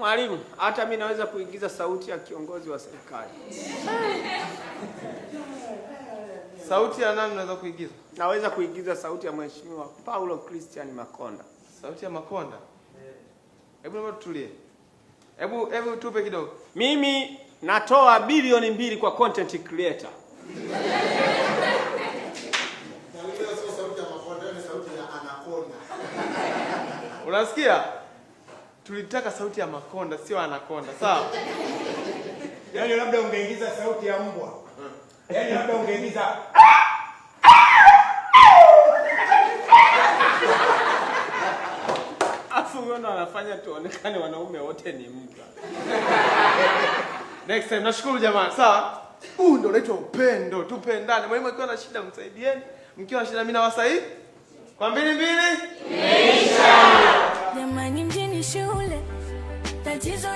Mwalimu, hata mimi naweza kuigiza sauti ya kiongozi wa serikali. Sauti ya nani unaweza kuigiza? Naweza kuigiza sauti ya Mheshimiwa Paulo Christian Makonda. Sauti ya Makonda? Hebu naomba tutulie. Hebu tupe kidogo. Mimi natoa bilioni 2 kwa content creator. Hiyo sio sauti ya Makonda, ni sauti ya Anaconda. Unasikia? Tulitaka sauti ya Makonda, sio Anaconda. Sawa? Yaani labda ungeingiza sauti ya mbwa. Yaani labda ungeingiza. Afu unaona wanafanya tuonekane wanaume wote ni mbwa. Next time nashukuru jamani, sawa? Huu ndio unaitwa upendo, tupendane. Mwalimu akiwa na shida msaidieni, mkiwa na shida mimi nawasaidia. Kwa mbili mbili. Jamani, mjini shule tatizo.